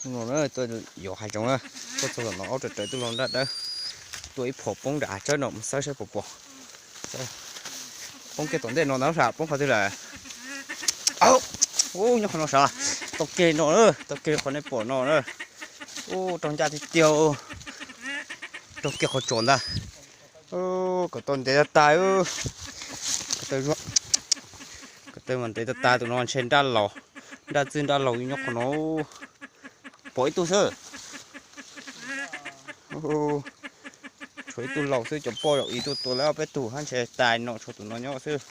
No na, tuaj yos hav zoov na, tuaj txog tom no aub rawv rawv tuaj los nraj dawb, tuaj ib phom poob nram hav tsawb no mus xawb saib puas pom. Poob kiag tom ntej no ntag, poob qhov twg lawm? Au, ub, nyob qhov no sav, tau kiag no, tau kiag qhov nej pom no na. Ub, raug ncaj tiag tiag, raug kiag qhov tsos ntag. Kom tau ntev tag tag, kom tau mas ntev tag tag, tus no ntshe nraj laus, nraj txwj nraj laus nyob qhov no. Pom ib tug xwb, tshuav ib tug laus xwb, cov poj zaum ib tug tua lawm ob peb tug hab, ntshe tas no tshuav tus no nyob xwb.